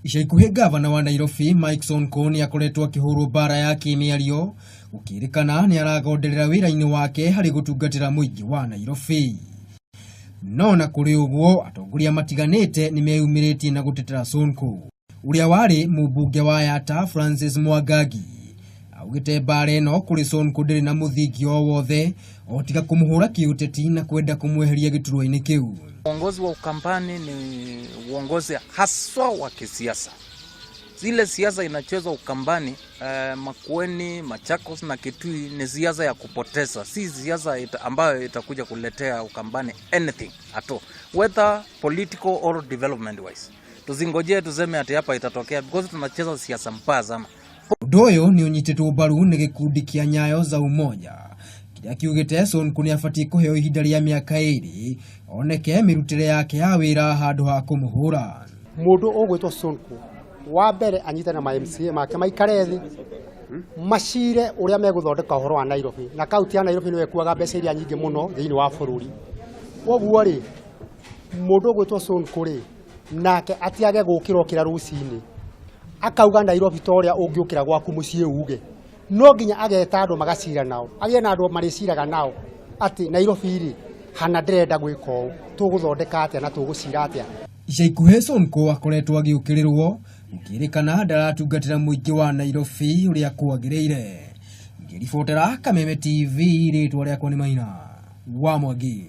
Ica ikuhĩ ngavana wa Nairobi Mike Sonko nĩ akoretwo akĩhũrwo mbara ya kĩmĩario gũkĩrĩkana nĩ aragonderera wĩra-inĩ wake harĩ gũtungatĩra mũingĩ wa Nairobi. No na kũrĩ ũguo atongoria matiganĩte nĩ meyumĩrĩtie na gũtetera Sonko. Ũrĩa warĩ mũmbunge wa Yatta Francis Mwangangi augĩte mbara ĩno kũrĩ Sonko ndĩrĩ na mũthingi o wothe o tiga kũmũhũra kĩũteti na kwenda kũmweheria gĩturwa-inĩ kĩu. Uongozi wa Ukambani ni uongozi haswa wa kisiasa. Zile siasa inachezwa Ukambani, Makueni, Machakos na Kitui ni siasa ya kupoteza, si siasa ambayo itakuja kuletea Ukambani anything at all, whether political or development wise. Tusingojee tuseme ati hapa itatokea because tunacheza siasa mbaya sana. Ũndũ ũyũ nĩ ũnyitĩtwo mbaru nĩ gĩkundi kĩa Nyayo za Umoja kĩrĩa kiugĩte Sonko nĩ abatiĩ kũheo ihinda rĩa mĩaka 2 oneke mĩrutĩre yake ya wĩra handũ ha kũmũhũra. Mũndũ ũgwĩtwo Sonko wa mbere anyitane na ma MCA make maikare thĩ macire ũrĩa megũthondeka ũhoro wa Nairobi, na kaunti ya Nairobi nĩyo ĩkuaga mbeca iria nyingĩ mũno thĩinĩ wa bũrũri. Koguo rĩ, mũndũ ũgwĩtwo Sonko rĩ, nake atiage gũkĩra okĩra rũcinĩ akauga Nairobi ta ũrĩa ũngĩũkĩra gwaku mũciĩ uge, no nginya ageta andũ magacira nao, agĩe na andũ marĩciraga nao atĩ Nairobi rĩ, hana ndĩrenda gwĩka ũũ, tũgũthondeka atĩa na tũgũcira atĩa. Ica ikuhĩ Sonko akoretwo agĩũkĩrĩrwo gũkĩrĩkana ndaratungatĩra mũingĩ wa Nairobi ũrĩa kwagĩrĩire. Ngĩribotera Kameme TV, rĩtwa rĩakwa nĩ Maina wa Mwangi.